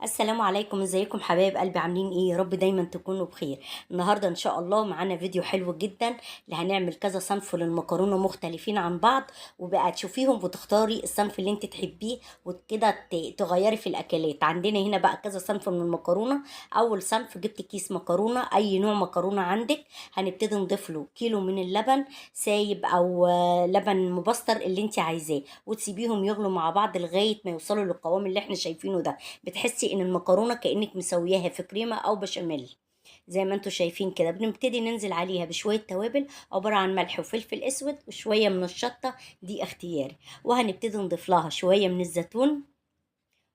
السلام عليكم، ازيكم حبايب قلبي؟ عاملين ايه؟ يا رب دايما تكونوا بخير. النهارده ان شاء الله معانا فيديو حلو جدا اللي هنعمل كذا صنف للمكرونه مختلفين عن بعض، وبقى تشوفيهم وتختاري الصنف اللي انت تحبيه وكده تغيري في الاكلات. عندنا هنا بقى كذا صنف من المكرونه. اول صنف جبت كيس مكرونه، اي نوع مكرونه عندك. هنبتدي نضيف له كيلو من اللبن سايب او لبن مبستر اللي انت عايزاه، وتسيبيهم يغلوا مع بعض لغاية ما يوصلوا للقوام اللي احنا شايفينه ده. بتحسي ان المكرونه كانك مسوياها في كريمة او بشاميل زي ما انتم شايفين كده. بنبتدي ننزل عليها بشوية توابل عبارة عن ملح وفلفل اسود وشوية من الشطه، دي اختياري. وهنبتدي نضيف لها شوية من الزيتون،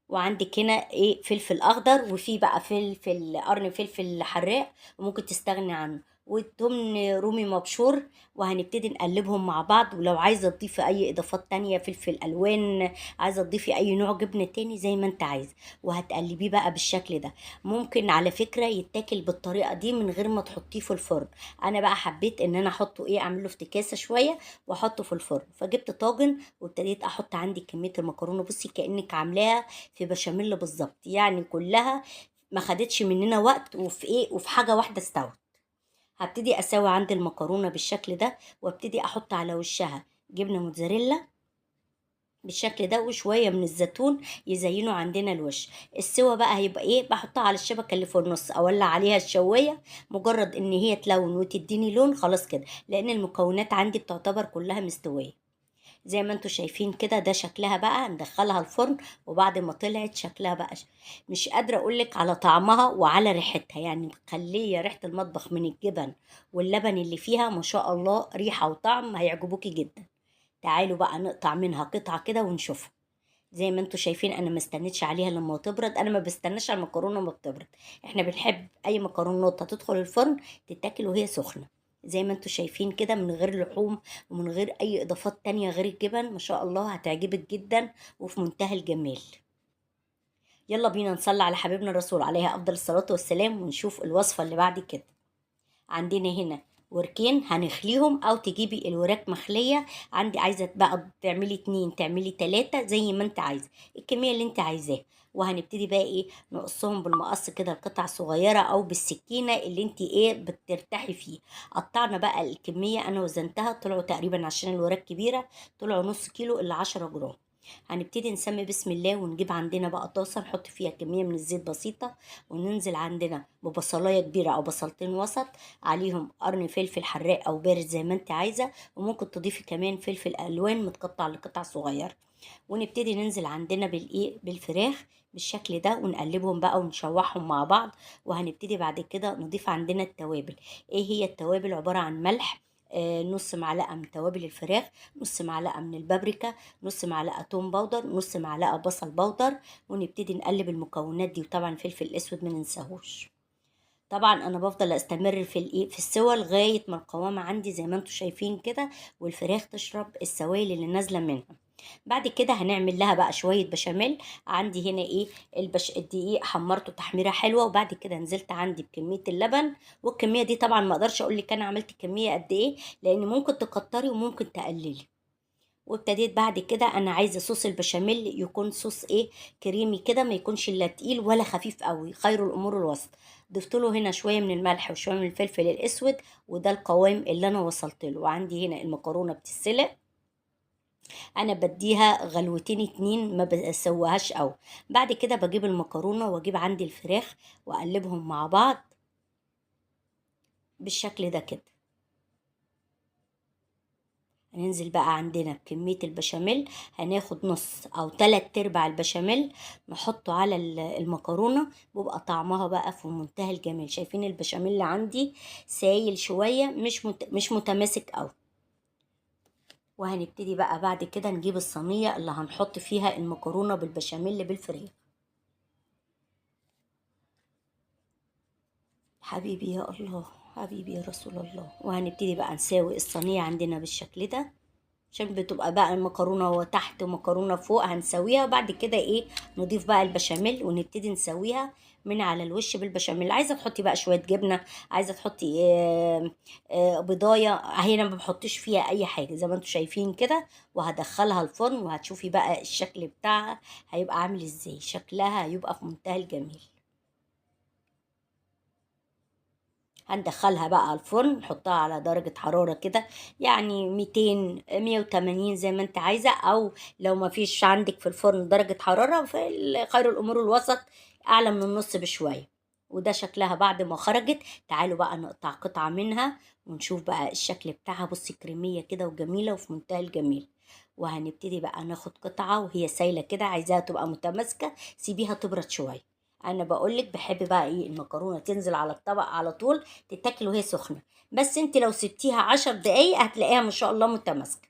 وعندك هنا ايه فلفل اخضر، وفي بقى فلفل قرن فلفل حراق وممكن تستغني عنه، وتمن رومي مبشور. وهنبتدي نقلبهم مع بعض. ولو عايزه تضيفي اي اضافات تانية، فلفل الوان، عايزه تضيفي اي نوع جبنه تاني زي ما انت عايزه، وهتقلبيه بقى بالشكل ده. ممكن على فكرة يتاكل بالطريقة دي من غير ما تحطيه في الفرن. انا بقى حبيت ان انا احطه ايه، اعمله افتكاسه شوية واحطه في الفرن. فجبت طاجن وابتديت احط عندي كمية المكرونه. بصي كانك عاملاها في بشاميل بالظبط، يعني كلها ما خدتش مننا وقت، وفي ايه، وفي حاجة واحدة استوت. هبتدي اسوي عندي المكرونه بالشكل ده، وابتدي احط على وشها جبنه موتزاريلا بالشكل ده وشوية من الزيتون يزينوا عندنا الوش. السوا بقى هيبقى ايه، بحطها على الشبكة اللي في النص، اولع عليها الشوايه، مجرد ان هي تلون وتديني لون خلاص كده، لان المكونات عندي بتعتبر كلها مستوية زي ما انتوا شايفين كده. ده شكلها بقى. ندخلها الفرن، وبعد ما طلعت شكلها بقى مش قادرة اقولك على طعمها وعلى ريحتها، يعني مخليه ريحه المطبخ من الجبن واللبن اللي فيها ما شاء الله، ريحه وطعم هيعجبوكي جدا. تعالوا بقى نقطع منها قطعه كده ونشوفها. زي ما انتوا شايفين انا ما استنيتش عليها لما تبرد، انا ما بستناش على المكرونه ما بتبرد، احنا بنحب اي مكرونه تدخل الفرن تتاكل وهي سخنة زي ما انتوا شايفين كده، من غير لحوم ومن غير اي اضافات تانية غير الجبن. ما شاء الله هتعجبك جدا وفي منتهى الجمال. يلا بينا نصلي على حبيبنا الرسول عليه افضل الصلاة والسلام ونشوف الوصفة اللي بعد كده. عندنا هنا وركين هنخليهم، او تجيبي الوراك مخلية. عندي عايزة بقى تعملي 2، تعملي 3، زي ما انت عايزة، الكمية اللي انت عايزاها. وهنبتدي بقى ايه، نقصهم بالمقص كده لقطع صغيرة او بالسكينة اللي انت ايه بترتاحي فيه. قطعنا بقى الكمية، انا وزنتها طلعوا تقريبا عشان الوراك كبيرة طلعوا نص كيلو الا 10 جرام. هنبتدي نسمي بسم الله، ونجيب عندنا بقى طاسة نحط فيها كمية من الزيت بسيطة، وننزل عندنا ببصلاية كبيرة أو بصلتين وسط، عليهم قرن فلفل حراق أو بارد زي ما انت عايزة، وممكن تضيفي كمان فلفل ألوان متقطع لقطع صغيرة. ونبتدي ننزل عندنا بالإيه، بالفراخ بالشكل ده، ونقلبهم بقى ونشوحهم مع بعض. وهنبتدي بعد كده نضيف عندنا التوابل. إيه هي التوابل؟ عبارة عن ملح، نص معلقة من توابل الفراخ، نص معلقة من البابريكا، نص معلقة توم powder، نص معلقة بصل powder. ونبتدي نقلب المكونات دي، وطبعا فلفل اسود ما ننساهوش. طبعا انا بفضل استمر في الايه، في السوى لغاية ما القوام عندي زي ما انتم شايفين كده، والفراخ تشرب السوائل اللي نازلة منها. بعد كده هنعمل لها بقى شوية بشاميل. عندي هنا ايه الدقيق حمرته تحميرة حلوة، وبعد كده نزلت عندي بكمية اللبن. والكمية دي طبعا ما اقدرش اقول لك انا عملت كمية قد ايه، لان ممكن تكتري وممكن تقللي. وابتديت بعد كده انا عايزة صوص البشاميل يكون صوص ايه، كريمي كده، ما يكونش لا تقيل ولا خفيف قوي، خير الامور الوسط. ضفت له هنا شوية من الملح وشوية من الفلفل الاسود، وده القوام اللي انا وصلت له. وعندي هنا المكرونة بتتسلق، انا بديها غلوتين 2، ما بسويهاش قوي. بعد كده بجيب المكرونه واجيب عندي الفراخ واقلبهم مع بعض بالشكل ده كده. هننزل بقى عندنا بكمية البشاميل، هناخد نص او 3/4 البشاميل نحطه على المكرونة، بيبقى طعمها بقى في منتهى الجمال. شايفين البشاميل اللي عندي سايل شوية، مش متماسك قوي. وهنبتدي بقى بعد كده نجيب الصينية اللي هنحط فيها المكرونة بالبشاميل بالفراخ. حبيبي يا الله، حبيبي يا رسول الله. وهنبتدي بقى نساوي الصينية عندنا بالشكل ده. عشان بتبقى بقى المكرونه تحت ومكرونه فوق. هنسويها وبعد كده ايه نضيف بقى البشاميل ونبتدي نسويها من على الوش بالبشاميل. عايزه تحطي بقى شوية جبنه، عايزه تحطي بضايه، هي انا ما بحطش فيها اي حاجة زي ما انتم شايفين كده. وهدخلها الفرن وهتشوفي بقى الشكل بتاعها هيبقى عامل ازاي، شكلها هيبقى في منتهى الجمال. هندخلها بقى الفرن، نحطها على درجة حرارة كده يعني 200 180 زي ما انت عايزة، او لو ما فيش عندك في الفرن درجة حرارة فخير الامور الوسط، اعلى من النص بشوية. وده شكلها بعد ما خرجت. تعالوا بقى نقطع قطعة منها ونشوف بقى الشكل بتاعها. بصي كريمية كده وجميلة وفي منتهى الجمال. وهنبتدي بقى ناخد قطعة وهي سايلة كده، عايزاها تبقى متماسكة سيبيها تبرد شوية. انا بقولك بحب بقى ايه المكرونه تنزل على الطبق على طول تتاكل وهي سخنة، بس انت لو سبتيها 10 دقايق هتلاقيها ما شاء الله متماسكة.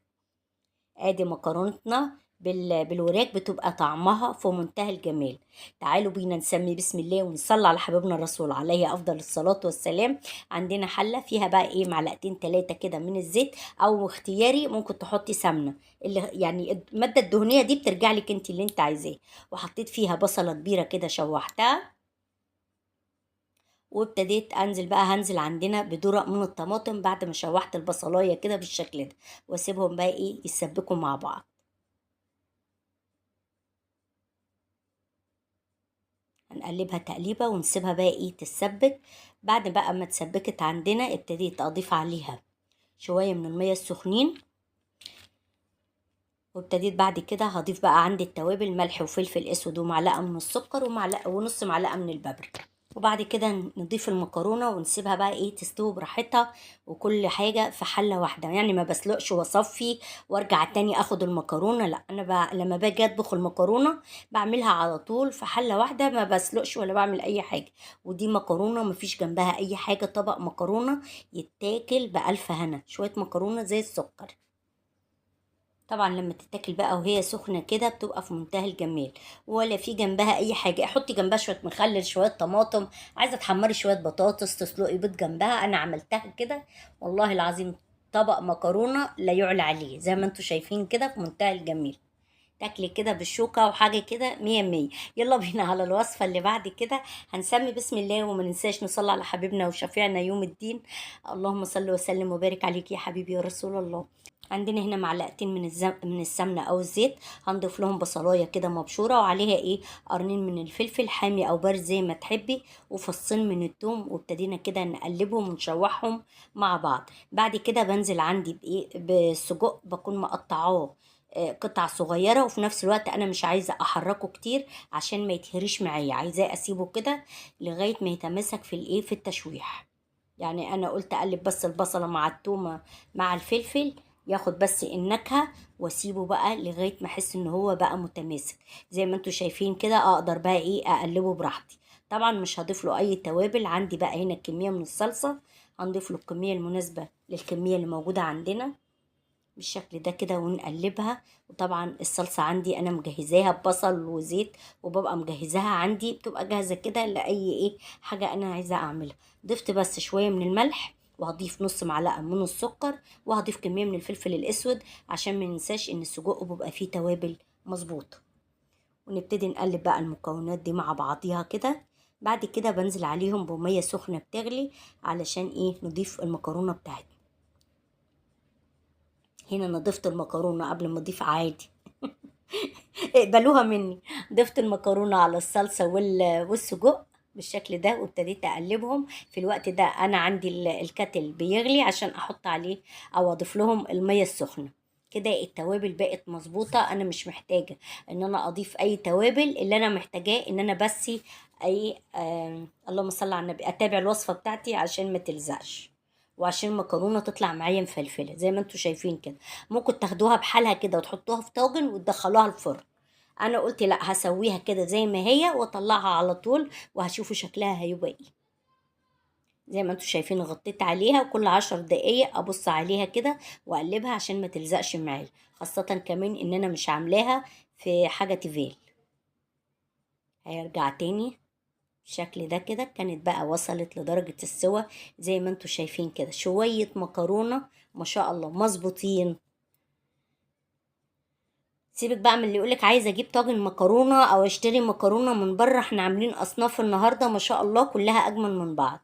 ادي مكرونتنا بالوراك بتبقى طعمها في منتهى الجمال. تعالوا بينا نسمي بسم الله ونصلي على حبيبنا الرسول عليه افضل الصلاة والسلام. عندنا حله فيها بقى ايه معلقتين 3 كده من الزيت، او اختياري ممكن تحطي سمنه، اللي يعني المادة الدهنية دي بترجع لك انت اللي انت عايزاه. وحطيت فيها بصله كبيرة كده شوحتها، وابتديت انزل بقى، هنزل عندنا بدرق من الطماطم بعد ما شوحت البصلايه كده بالشكل ده، واسيبهم بقى ايه يتسبكوا مع بعض. هنقلبها تقليبه ونسيبها بقى ايه تتسبك. بعد بقى ما اتسبكت عندنا ابتديت اضيف عليها شوية من المية السخنين، وابتديت بعد كده هضيف بقى عندي التوابل، ملح وفلفل اسود ومعلقة من السكر ومعلقة ونص معلقه من البابريكا. وبعد كده نضيف المكرونه ونسيبها بقى ايه تستوي براحتها، وكل حاجة في حله واحدة، يعني ما بسلقش واصفي وارجع تاني اخد المكرونه، لا انا لما باجي اطبخ المكرونه بعملها على طول في حله واحدة، ما بسلقش ولا بعمل اي حاجة. ودي مكرونه ما فيش جنبها اي حاجة، طبق مكرونه يتاكل بالف هنا، شوية مكرونه زي السكر. طبعا لما تتاكل بقى وهي سخنة كده بتبقى في منتهى الجمال، ولا في جنبها اي حاجة. حطي جنبها شوية مخلل، شوية طماطم، عايزه تحمري شوية بطاطس، تسلقي بيض جنبها. انا عملتها كده والله العظيم، طبق مكرونه لا يعلى عليه زي ما انتم شايفين كده في منتهى الجمال. تاكلي كده بالشوكة وحاجه كده مية مية. يلا بينا على الوصفة اللي بعد كده. هنسمي بسم الله وما ننساش نصلي على حبيبنا وشفيعنا يوم الدين، اللهم صل وسلم وبارك عليك يا حبيبي يا رسول الله. عندنا هنا معلقتين من السمنة او الزيت، هنضيف لهم بصلايه كده مبشوره وعليها ايه قرنين من الفلفل حامي او بارد زي ما تحبي، وفصين من الثوم، وابتدينا كده نقلبهم ونشوحهم مع بعض. بعد كده بنزل عندي بايه بالسجق، بكون مقطعاه قطع صغيرة، وفي نفس الوقت انا مش عايزه احركه كتير عشان ما يتهريش معايا، عايزاه اسيبه كده لغاية ما يتماسك في الايه في التشويح. يعني انا قلت اقلب بس البصله مع التومه مع الفلفل ياخد بس النكهة، واسيبه بقى لغاية ما احس ان هو بقى متماسك زي ما انتم شايفين كده. اقدر بقى ايه اقلبه براحتي. طبعا مش هضيف له اي توابل. عندي بقى هنا كمية من الصلصه، هنضيف له الكمية المناسبة للكميه اللي موجودة عندنا بالشكل ده كده ونقلبها. وطبعا الصلصه عندي انا مجهزاها ببصل وزيت، وببقى مجهزاها عندي بتبقى جاهزة كده لاي ايه حاجة انا عايزه اعملها. ضفت بس شوية من الملح، وهضيف نص معلقه من السكر، وهضيف كمية من الفلفل الاسود عشان ما ننساش ان السجق بيبقى فيه توابل مظبوطة. ونبتدي نقلب بقى المكونات دي مع بعضيها كده. بعد كده بنزل عليهم بميه سخنة بتغلي علشان ايه نضيف المكرونه بتاعتنا. هنا انا ضفت المكرونه قبل ما اضيف عادي اقبلوها مني. ضفت المكرونه على الصلصه والسجق بالشكل ده، وابتديت اقلبهم. في الوقت ده انا عندي الكتل بيغلي عشان احط عليه او اضيف لهم المية السخنة كده. التوابل بقت مظبوطة، انا مش محتاجه ان انا اضيف اي توابل. اللي انا محتاجاه ان انا بس اي اللهم صل على النبي اتابع الوصفة بتاعتي عشان ما تلزقش، وعشان المكرونه تطلع معايا مفلفله زي ما انتم شايفين كده. ممكن تاخدوها بحالها كده وتحطوها في طاجن وتدخلوها الفرن. انا قلت لا، هسويها كده زي ما هي واطلعها على طول، وهشوفوا شكلها هيبقى ايه. زي ما انتم شايفين غطيت عليها، وكل 10 دقايق ابص عليها كده واقلبها عشان ما تلزقش معايا، خاصة كمان ان انا مش عاملاها في حاجة تيفال. هيرجع تاني بالشكل ده كده. كانت بقى وصلت لدرجة السوى زي ما انتم شايفين كده. شوية مكرونة ما شاء الله مظبوطين. سيبك بقى من اللي يقولك عايزه اجيب طاجن مكرونه او اشتري مكرونه من بره، احنا عاملين اصناف النهارده ما شاء الله كلها اجمل من بعض.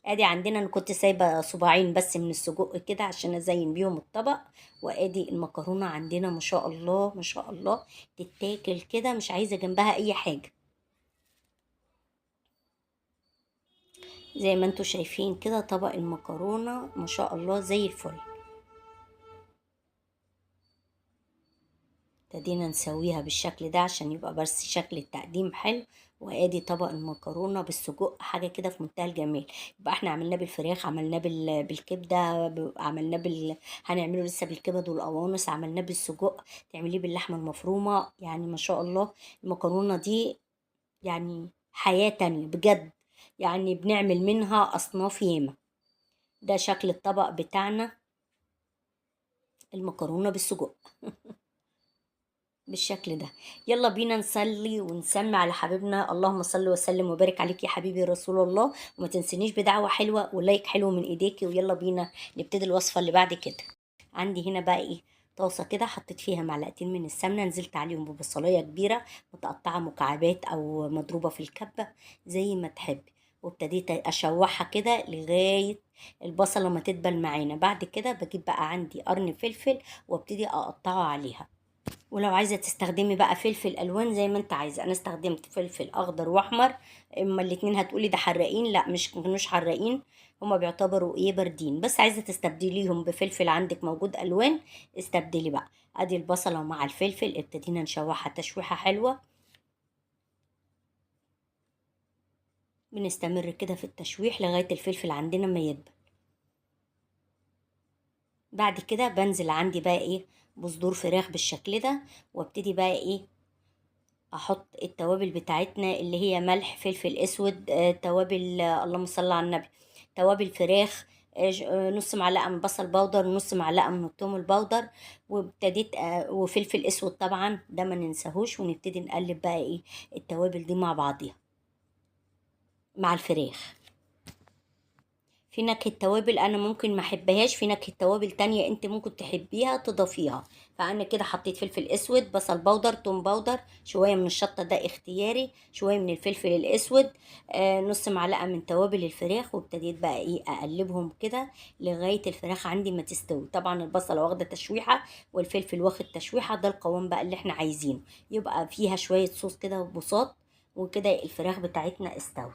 ادي عندنا انا كنت سايبه صباعين بس من السجق كده عشان ازين بيهم الطبق. وادي المكرونه عندنا ما شاء الله ما شاء الله تتاكل كده، مش عايزه جنبها اي حاجة. زي ما انتوا شايفين كده طبق المكرونه ما شاء الله زي الفل. ابتدينا نسويها بالشكل ده عشان يبقى بس شكل التقديم حلو. وادي طبق المكرونه بالسجق، حاجة كده في منتهى الجمال. يبقى احنا عملناه بالفراخ، عملناه بالكبده، عملناه هنعمله لسه بالكبد والقوانص، عملناه بالسجق، تعمليه باللحمه المفرومه. ما شاء الله المكرونه دي حياة تانية بجد، بنعمل منها اصناف ياما. ده شكل الطبق بتاعنا المكرونه بالسجق بالشكل ده. يلا بينا نصلي ونسمي على حبيبنا، اللهم صل وسلم وبارك عليك يا حبيبي رسول الله. وما تنسينيش بدعوة حلوة ولايك حلو من ايديكي. ويلا بينا نبتدي الوصفة اللي بعد كده. عندي هنا بقى ايه، طاسة كده حطيت فيها معلقتين من السمنة، نزلت عليهم ببصلاية كبيرة متقطعة مكعبات او مضروبة في الكبة زي ما تحبي، وابتديت اشوحها كده لغاية البصلة ما تدبل معانا. بعد كده بجيب بقى عندي قرن فلفل وابتدي اقطعه عليها. ولو عايزة تستخدمي بقى فلفل ألوان زي ما انت عايزة، أنا استخدمت فلفل أخضر وأحمر، إما الاتنين هتقولي ده حراقين، لا مش حراقين، هما بيعتبروا إيه باردين، بس عايزة تستبدليهم بفلفل عندك موجود ألوان استبدلي بقى. أدي البصلة مع الفلفل ابتدينا نشوحها تشويحة حلوة، بنستمر كده في التشويح لغاية الفلفل عندنا ما يدبل. بعد كده بنزل عندي بقى إيه بصدور فراخ بالشكل ده، وابتدي بقى ايه احط التوابل بتاعتنا اللي هي ملح، فلفل اسود، توابل، اللهم صل على النبي، توابل فراخ، نص معلقه من بصل بودر، نص معلقه من الثوم البودر، وفلفل اسود طبعا ده ما ننساهوش. ونبتدي نقلب بقى ايه التوابل دي مع بعضيها مع الفراخ. في نكهة توابل أنا ممكن ما أحبهاش، في نكهة توابل تانية أنت ممكن تحبيها تضيفيها. فأنا كده حطيت فلفل أسود، بصل بودر، توم بودر، شوية من الشطة ده اختياري، شوية من الفلفل الأسود، نص معلقة من توابل الفراخ، وابتديت بقى إيه أقلبهم كده لغاية الفراخ عندي ما تستوي. طبعا البصلة واخدة تشويحة والفلفل واخد تشويحة، ده القوام بقى اللي احنا عايزينه، يبقى فيها شوية صوص كده وبساط وكده الفراخ بتاعتنا استوت.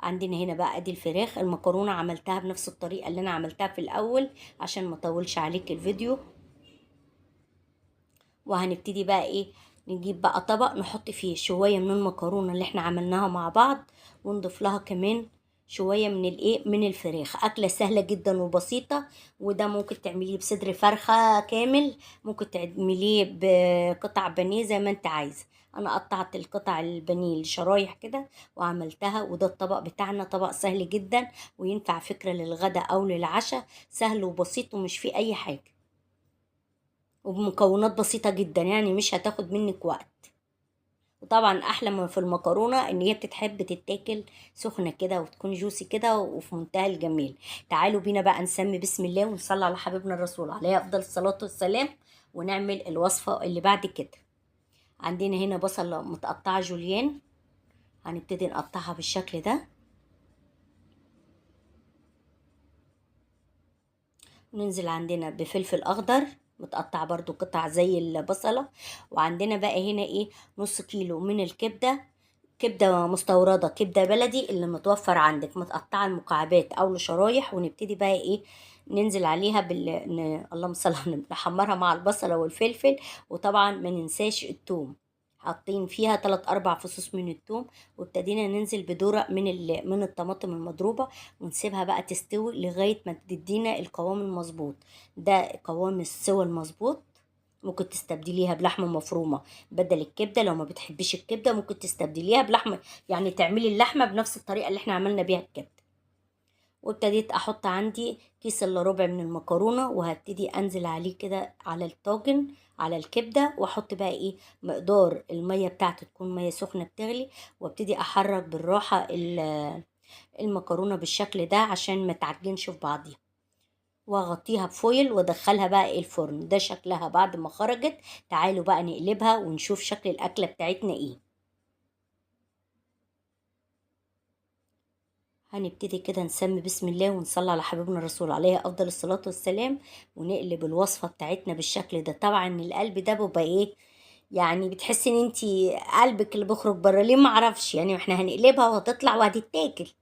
عندنا هنا بقى ادي الفراخ. المكرونه عملتها بنفس الطريقة اللي انا عملتها في الاول عشان ما اطولش عليك الفيديو. وهنبتدي بقى ايه نجيب بقى طبق نحط فيه شوية من المكرونه اللي احنا عملناها مع بعض، ونضيف لها كمان شوية من الايه من الفراخ. اكله سهلة جدا وبسيطة، وده ممكن تعمليه بصدر فرخة كامل، ممكن تعمليه بقطع بانيه زي ما انت عايزه. انا قطعت القطع البانيه لشرايح كده وعملتها، وده الطبق بتاعنا، طبق سهل جدا وينفع فكرة للغدا او للعشاء، سهل وبسيط ومش فيه اي حاجة، وبمكونات بسيطة جدا، مش هتاخد منك وقت. وطبعا احلى ما في المكرونه ان هي بتتحب تتاكل سخنة كده وتكون جوسي كده وفي منتهى الجمال. تعالوا بينا بقى نسمي بسم الله ونصلي على حبيبنا الرسول عليه افضل الصلاة والسلام، ونعمل الوصفة اللي بعد كده. عندنا هنا بصله متقطعه جوليان، هنبتدي نقطعها بالشكل ده، وننزل عندنا بفلفل اخضر متقطع برضو قطع زي البصلة. وعندنا بقى هنا ايه نص كيلو من الكبدة، كبدة مستوردة، كبدة بلدي اللي متوفر عندك، متقطعة المكعبات او لشرايح. ونبتدي بقى ايه ننزل عليها اللهم صل على النبي، نحمرها مع البصلة والفلفل. وطبعا ما ننساش التوم، حاطين فيها 3-4 فصوص من التوم. وابتدينا ننزل بدورق من الطماطم المضروبة، ونسيبها بقى تستوي لغاية ما تدينا القوام المظبوط. ده قوام السوى المظبوط. ممكن تستبدليها بلحمة مفرومة بدل الكبدة، لو ما بتحبيش الكبدة ممكن تستبدليها بلحمة، يعني تعملي اللحمة بنفس الطريقة اللي احنا عملنا بيها الكبدة. وابتديت احط عندي كيس الا ربع من المكرونة، وهبتدي انزل عليه كده على الطاجن على الكبدة، واحط بقى ايه مقدار المية بتاعته، تكون مية سخنة بتغلي، وابتدي احرك بالراحة المكرونة بالشكل ده عشان ما تعجنش في بعضيها. واغطيها بفويل وادخلها بقى الفرن. ده شكلها بعد ما خرجت. تعالوا بقى نقلبها ونشوف شكل الاكلة بتاعتنا ايه. هنبتدي كده نسمي بسم الله ونصلي على حبيبنا الرسول عليه افضل الصلاة والسلام، ونقلب الوصفة بتاعتنا بالشكل ده. طبعا القلب ده بيبقى ايه يعني، بتحسي ان انتي قلبك اللي بيخرج بره، ليه معرفش يعني. احنا هنقلبها وهتطلع وهتتاكل.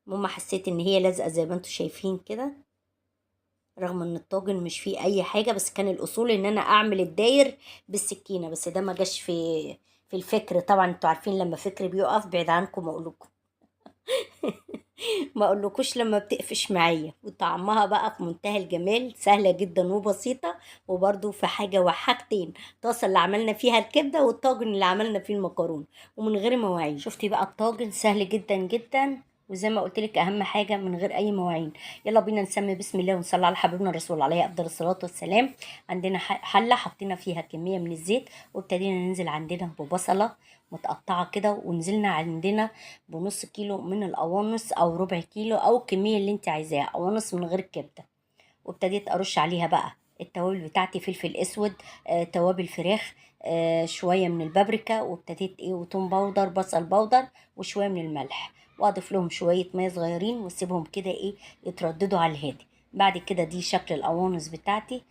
المهم حسيت ان هي لازقه زي ما انتوا شايفين كده، رغم ان الطاجن مش فيه اي حاجة، بس كان الاصول ان انا اعمل الداير بالسكينة، بس ده ما جاش في الفكر. طبعا انتوا عارفين لما فكري بيقف بعيد عنكم ما اقولكم ما اقولكوش لما بتقفش معايا. وطعمها بقى في منتهى الجمال، سهلة جدا وبسيطة، وبرده في حاجة وحاجتين، الطاسه اللي عملنا فيها الكبده والطاجن اللي عملنا فيه المكرونه، ومن غير مواعين. شفتي بقى الطاجن سهل جدا جدا، وزي ما قلت لك اهم حاجة من غير اي مواعين. يلا بينا نسمي بسم الله ونصلي على حبيبنا الرسول عليه افضل الصلاة والسلام. عندنا حله حطينا فيها كمية من الزيت، وابتدينا ننزل عندنا ببصله متقطعه كده، ونزلنا عندنا بنص كيلو من القوانص او ربع كيلو او الكمية اللي انت عايزاها، قوانص من غير كبده. وابتديت ارش عليها بقى التوابل بتاعتي، فلفل اسود، توابل فراخ، شوية من البابريكا، وابتديت ايه وتوم powder، بصل powder، وشوية من الملح، واضيف لهم شوية مية صغيرين واسيبهم كده ايه يترددوا على الهادي. بعد كده دي شكل القوانص بتاعتي.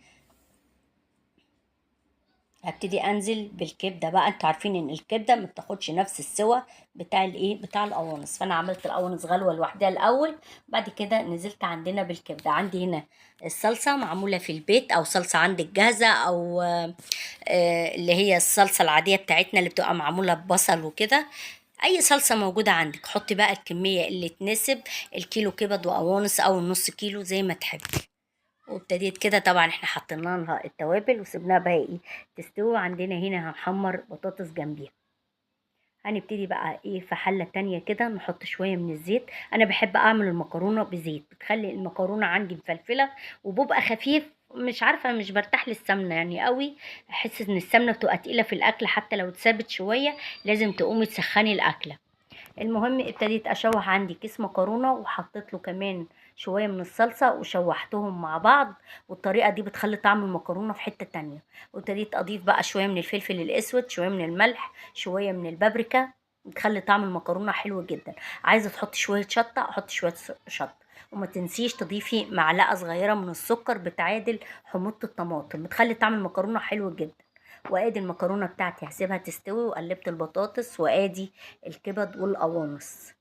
هبتدي انزل بالكبده بقى. انتوا عارفين ان الكبده ما بتاخدش نفس السوى بتاع الايه بتاع القوانص، فانا عملت القوانص غلوه لوحدها الاول، بعد كده نزلت عندنا بالكبده. عندي هنا الصلصه معمولة في البيت، او صلصه عندك جاهزة، او اللي هي الصلصه العادية بتاعتنا اللي بتبقى معمولة ببصل وكده. اي صلصه موجودة عندك حطي بقى الكمية اللي تناسب الكيلو كبد وقوانص او النص كيلو زي ما تحبي. وابتديت كده طبعا احنا حطينا لها التوابل وسيبناها بقى ايه تستوي. عندنا هنا هنحمر بطاطس جنبيها. هنبتدي بقى ايه في حله تانية كده نحط شوية من الزيت. انا بحب اعمل المكرونه بزيت، بتخلي المكرونه عندي مفلفله وببقى خفيف، مش عارفه مش برتاح للسمنه يعني قوي، احس ان السمنة بتبقى تقيلة في الاكل، حتى لو اتسابت شوية لازم تقومي تسخني الاكلة. المهم ابتديت اشوح عندي كيس مكرونه، وحطيت له كمان شوية من الصلصه وشوحتهم مع بعض، والطريقة دي بتخلي طعم المكرونه في حتة تانية. وابتديت اضيف بقى شوية من الفلفل الاسود، شوية من الملح، شوية من البابريكا، بتخلي طعم المكرونه حلو جدا. عايزه تحطي شوية شطه حطي شوية شطه، وما تنسيش تضيفي معلقه صغيرة من السكر بتعادل حموضه الطماطم، بتخلي طعم المكرونه حلو جدا. وادي المكرونه بتاعتي هسيبها تستوي، وقلبت البطاطس، وادي الكبد والقوانص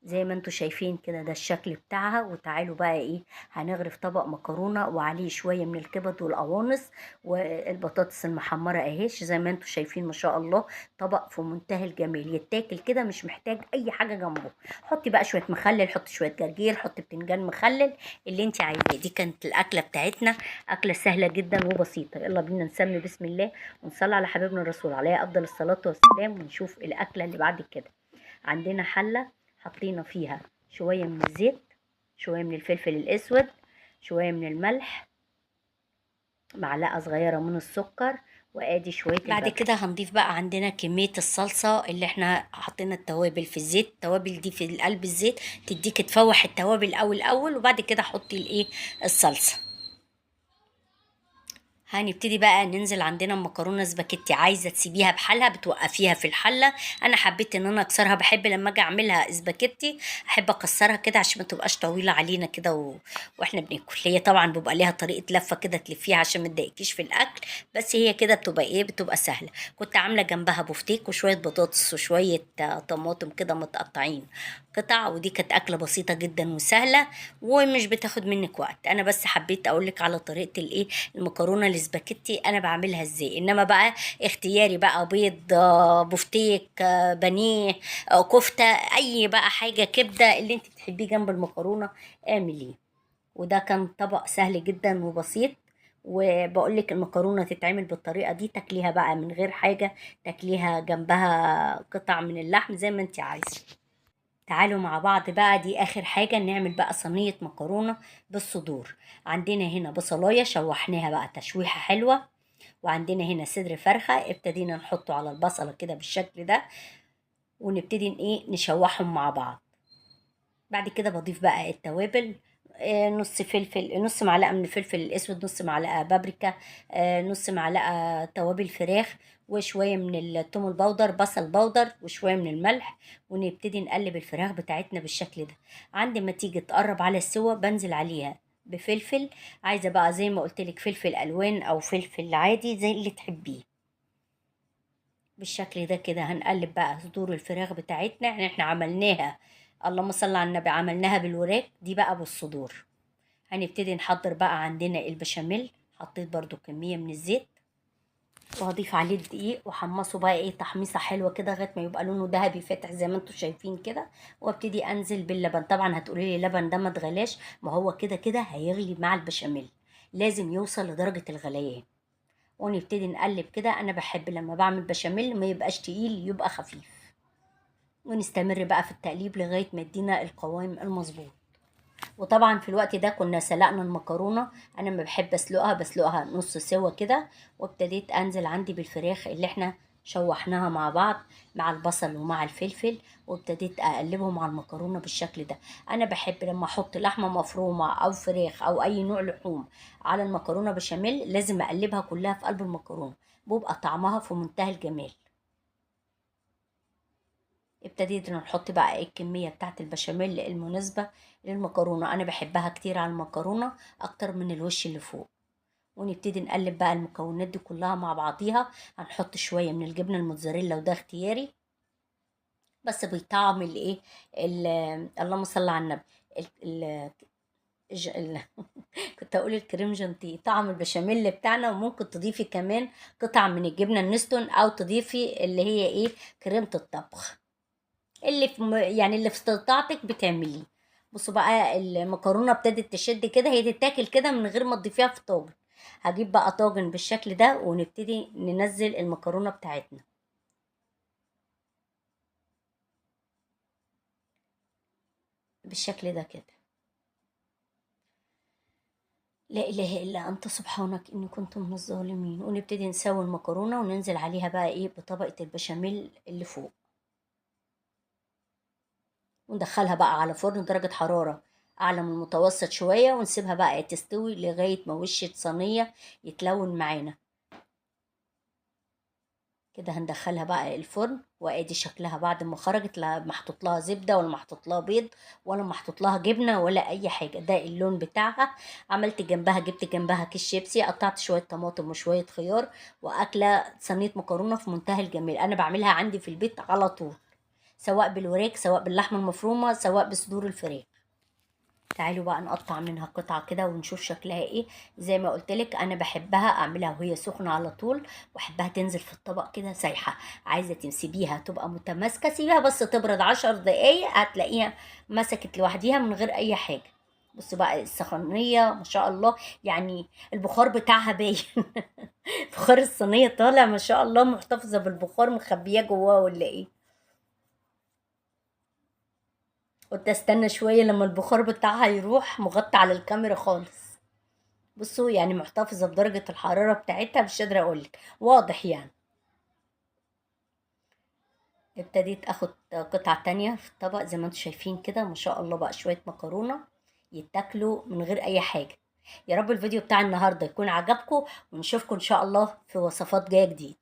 زي ما انتوا شايفين كده، ده الشكل بتاعها. وتعالوا بقى ايه هنغرف طبق مكرونه وعليه شوية من الكبد والقوانص والبطاطس المحمره اهي زي ما انتوا شايفين ما شاء الله، طبق في منتهى الجمال، يتاكل كده مش محتاج اي حاجة جنبه. حطي بقى شوية مخلل، حطي شوية جرجير، حطي بتنجان مخلل، اللي انت عايزاه. دي كانت الاكلة بتاعتنا، اكله سهلة جدا وبسيطة. يلا بينا نسمي بسم الله ونصلي على حبيبنا الرسول عليه افضل الصلاة والسلام، ونشوف الاكلة اللي بعد كده. عندنا حله حطينا فيها شوية من الزيت، شوية من الفلفل الأسود، شوية من الملح، معلقة صغيرة من السكر، وادي شوية. بعد كده هنضيف بقى عندنا كمية الصلصة اللي احنا حطينا التوابل في الزيت. التوابل دي في قلب الزيت تديك تفوح التوابل الاول، وبعد كده حطي الايه الصلصة. هنبتدي بقى ننزل عندنا المكرونه سباكيتي. عايزه تسيبيها بحالها بتوقفيها في الحلة، انا حبيت ان انا اكسرها، بحب لما اجي اعملها سباكيتي احب اكسرها كده عشان ما تبقاش طويلة علينا كده واحنا بناكل. هي طبعا بيبقى ليها طريقه لفه كده تلفيها عشان ما تضايقكيش في الاكل، بس هي كده بتبقى ايه بتبقى سهلة. كنت عامله جنبها بفتيك وشوية بطاطس وشوية طماطم كده متقطعين قطع، ودي كانت اكله بسيطة جدا وسهلة ومش بتاخد منك وقت. انا بس حبيت اقولك على طريقه الايه المكرونه السباكيتي انا بعملها ازاي، انما بقى اختياري بقى بيض، بفتيك، بانيه، كفته، اي بقى حاجة كبده اللي انت بتحبيه جنب المكرونه اعمليه. وده كان طبق سهل جدا وبسيط، وبقولك المكرونه تتعمل بالطريقة دي، تاكليها بقى من غير حاجة، تاكليها جنبها قطع من اللحم زي ما انت عايزه. تعالوا مع بعض بقى، دي اخر حاجة نعمل بقى صينية مكرونه بالصدور. عندنا هنا بصلايه شوحناها بقى تشويحه حلوة، وعندنا هنا صدر فرخة ابتدينا نحطه على البصله كده بالشكل ده، ونبتدي ايه نشوحهم مع بعض. بعد كده بضيف بقى التوابل، نص فلفل، نص معلقه من الفلفل الاسود، نص معلقه بابريكا، نص معلقه توابل فراخ، وشوية من الثوم ال powder، بصل powder، وشوية من الملح. ونبتدي نقلب الفراخ بتاعتنا بالشكل ده. عند ما تيجي تقرب على السوا بنزل عليها بفلفل، عايزه بقى زي ما قلت لك فلفل الوان او فلفل عادي زي اللي تحبيه بالشكل ده كده. هنقلب بقى صدور الفراخ بتاعتنا، يعني احنا عملناها اللهم صل على النبي، عملناها بالوراك دي بقى بالصدور. هنبتدي نحضر بقى عندنا البشاميل. حطيت برضو كمية من الزيت وهضيف عليه الدقيق وحمصه بقى ايه تحميصة حلوة كده لغاية ما يبقى لونه ذهبي فاتح زي ما انتم شايفين كده. وابتدي انزل باللبن. طبعا هتقولي لي اللبن ده ما اتغلاش، ما هو كده كده هيغلي مع البشاميل، لازم يوصل لدرجة الغليان. ونبتدي نقلب كده. انا بحب لما بعمل بشاميل ما يبقاش تقيل، يبقى خفيف. ونستمر بقى في التقليب لغاية ما يدينا القوام المظبوط. وطبعا في الوقت ده كنا سلقنا المكرونة، انا ما بحب اسلقها، بسلقها نص سوا كده. وابتديت انزل عندي بالفراخ اللي احنا شوحناها مع بعض مع البصل ومع الفلفل، وابتديت اقلبهم على المكرونة بالشكل ده. انا بحب لما احط لحمة مفرومة او فراخ او اي نوع لحوم على المكرونة بشاميل لازم اقلبها كلها في قلب المكرونة، بيبقى طعمها في منتهى الجمال. ابتديت نحط بقى الكمية بتاعت البشاميل المناسبة للمكرونة، انا بحبها كتير على المكرونة اكتر من الوش اللي فوق. ونبتدي نقلب بقى المكونات دي كلها مع بعضيها. هنحط شوية من الجبنة الموتزاريلا وده اختياري، بس بيطعم الايه اللهم صل على النبي كنت اقول الكريم جانتيه، طعم البشاميل بتاعنا. وممكن تضيفي كمان قطع من الجبنة النستون، او تضيفي اللي هي ايه كريمة الطبخ اللي في يعني اللي في استطاعتك بتعمليه. بصوا بقى المكرونه ابتدت تشد كده، هي تتاكل كده من غير ما تضيفيها في طاجن. هجيب بقى طاجن بالشكل ده ونبتدي ننزل المكرونه بتاعتنا. بالشكل ده كده. لا اله الا انت سبحانك اني كنت من الظالمين. ونبتدي نسوي المكرونه وننزل عليها بقى ايه بطبقه البشاميل اللي فوق، وندخلها بقى على فرن درجة حرارة أعلى من المتوسط شوية، ونسيبها بقى تستوي لغاية ما وش الصينية يتلون معانا كده. هندخلها بقى الفرن، وادي شكلها بعد ما خرجت، لا محطوط لها زبدة ولا محطوط لها بيض ولا محطوط لها جبنة ولا أي حاجة، ده اللون بتاعها. عملت جنبها، جبت جنبها كيس شيبسي، قطعت شوية طماطم وشوية خيار، وأكلة صينية مكرونة في منتهى الجمال. أنا بعملها عندي في البيت على طول، سواء بالوراك سواء باللحمة المفرومة سواء بصدور الفراخ. تعالوا بقى نقطع منها قطعة كده ونشوف شكلها ايه. زي ما قلتلك انا بحبها اعملها وهي سخنة على طول، واحبها تنزل في الطبق كده سايحة. عايزة تسيبيها تبقى متماسكة سيبيها بس تبرد 10 دقايق، هتلاقيها مسكت لوحديها من غير اي حاجة. بصوا بقى السخنية ما شاء الله، يعني البخار بتاعها باين بخار الصينية طالع ما شاء الله، محتفظة بالبخار مخبياه جواه ولا ايه؟ قلت استنى شوية لما البخار بتاعها يروح، مغطى على الكاميرا خالص. بصوا يعني محتفظة بدرجة الحرارة بتاعتها، مش قادرة اقولك، واضح يعني. ابتديت اخد قطعة تانية في الطبق زي ما انتم شايفين كده ما شاء الله، بقى شوية مكرونة يتاكلوا من غير اي حاجة. يا رب الفيديو بتاع النهاردة يكون عجبكم، ونشوفكم ان شاء الله في وصفات جاية جديد.